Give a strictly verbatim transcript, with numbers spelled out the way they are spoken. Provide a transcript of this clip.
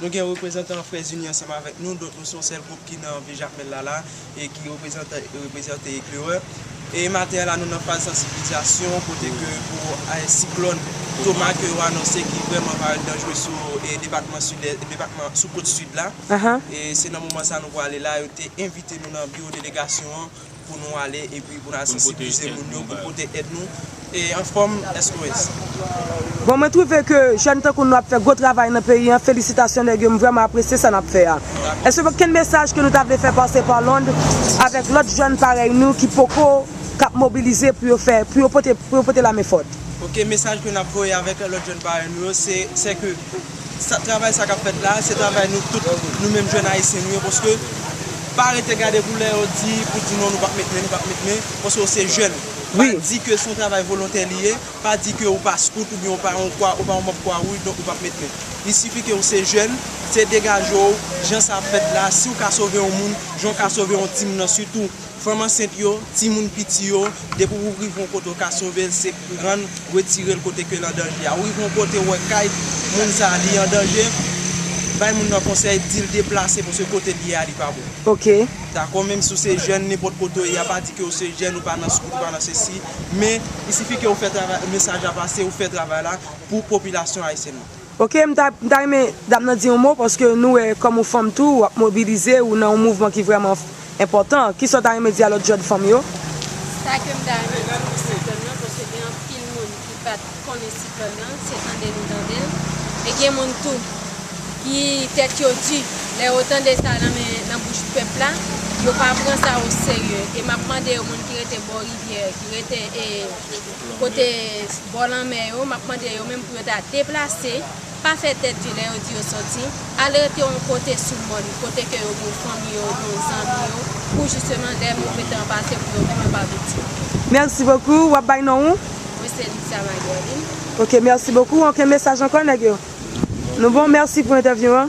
Nou gen reprezantan Frères Unis ansanm avèk nou, donk nou se yon sèl gwoup ki nan vil Jakmèl la la, e ki reprezante, reprezante Eclaireur. E maten an la, nou nan faz sansibilizasyon, kote ke pou, eh, siklòn Toma ke yo anonse ki vrèman va ret danjere sou, eh, depatman Sidès, depatman sou kot sid la. E se nan moman sa nou prale la, yo te envite nou nan biwo delegasyon an pou nou ale epi pou n al sansibilize moun yo, pou pote èd nou. E anfòm, S O S. Bon, mwen twouve ke jèn tankou nou ap fè gwo travay nan peyi an, felisitasyon nèg yo, m vrèman apresye sa n ap fè a. Èske gen okenn mesaj ke nou ta vle fè pase pa Lond avèk lòt jèn parèy nou ki poko, k ap mobilize pou yo fè, pou yo pote, pou yo pote lame fòt? Ok, mesaj ke n ap voye avèk lòt jèn parèy nou yo, se, se ke sa, travay sa k ap fèt la, se travay nou tout, nou menm jèn ayisyen nou yo, paske pa rete gade pou lè yo di, pou di non, nou p ap met men, nou p ap met men, paske w se jèn. Pa di ke se yon travay volontè li ye, pa di ke ou pa skout oubyen ou pa yon kwa, ou pa yon manm Kwa Wouj, donk ou p ap met men. Il sifi ke ou se jèn, se degaje w, jan sa ap fèt la, si w ka sove yon moun, jan w ka sove yon timoun nan, sitou fanm ansent yo, timoun piti yo, depi w rive yon kote w ka sove l, se pran l, retire l kote ke l an danje a. Ou rive yon kote, w wè kay moun sa a, li an danje, bay moun nan konsèy, di l deplase, paske kote l ye a, li pa bon. Ok. Dakò, menm si w se jèn, nenpòt kote w ye a, pa di ke w se jèn, ou pa nan skout, ou pa nan sesi, men, il sifi ke w fè travay, mesaj la pase, ou fè travay la pou popilasyon ayisyèn nan. Ok, m ta, m ta renmen dam nan di yon mo, paske nou wè kòm yon fanm tou, w ap mobilize, ou nan yon mouvman ki vrèman enpòtan. Kisa w ta renmen di a lòt jèn fanm yo? Sa ke m ta renmen di pou se jèn nan, paske gen anpil moun ki pa t konnen siklòn nan, se tande nou tande l. E gen moun tou ki tèt yo di, lè yo tande sa nan men, nan bouch pèp la, yo pa pran sa o serye. E m ap mande yo, moun ki rete bò rivyè, ki rete, e, kote bò lanmè yo, m ap mande yo menm pou yo ta deplase, pa fè tèt di lè yo di yo sòti, al rete yon kote sou mòn, kote ke yo gen fanmi yo, gen zanmi yo, pou jisteman lè move tan an pase pou yo menm yo pa viktim. Merci beaucoup. W ap bay non ou? Mwen se Lisa Maguerlin. Ok, merci beaucoup. Okenn mesaj ankò, nèg yo? Nou bon, mèsi pou entèvyou an.